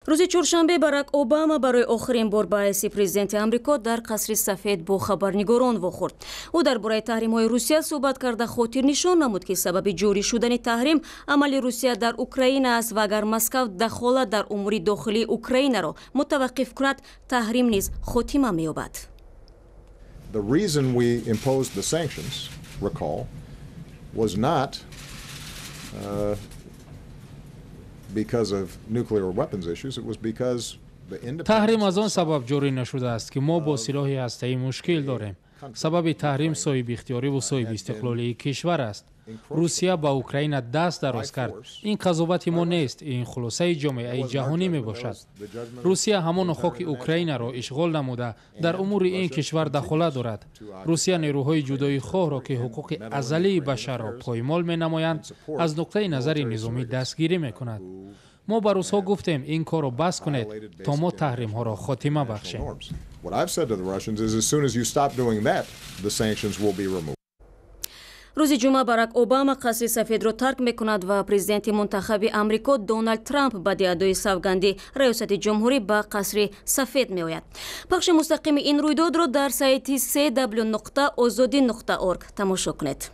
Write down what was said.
Рӯзи чоршанбе Барак Обама барои охирин бор ба ҳайси президенти Амрико дар Қасри Сафед бо хабарнигорон вохӯрд. Ӯ дар бораи таҳримҳои Русия суҳбат карда, хотирнишон намуд, ки сабаби ҷорӣ шудани таҳрим амали Русия дар Украина аст ва агар Москав дахолат дар умури дохилии Украинаро мутаваққиф кунад, таҳрим низ хотима меёбад. The reason we imposed the sanctions, recall, was not because of nuclear weapons issues. It was because the Таҳрим аз он сабаб ҷорӣ нашудааст, ки мо бо силоҳи ҳастаӣ мушкил дорем. Сабаби таҳрим соҳибихтиёриву соҳибистиқлолии кишвар аст. Русия ба Украина даст дароз кард. Ин қазовати мо нест, ин хулосаи ҷомеаи ҷаҳонӣ мебошад. Русия ҳамоно хоки Украинаро ишғол намуда, дар умури ин кишвар дахолат дорад. Русия нерӯҳои ҷудоихоҳро, ки ҳуқуқи азалии башарро поймол менамоянд, аз нуқтаи назари низомӣ дастгирӣ мекунад. Мо ба русҳо гуфтем, ин корро бас кунед, то мо таҳримҳоро хотима бахшем. What I've said to the Russians is, as soon as you stop doing that, the sanctions will be removed. Рӯзи ҷумъа Барак Обама Қасри Сафедро тарк мекунад ва президенти мунтахаби Амрико Доналд Трамп баъди адои савганди раёсати ҷумҳурӣ ба Қасри Сафед меояд. Пахши мустақими ин рӯйдодро дар сайти cw.ozodi.org тамошо кунед.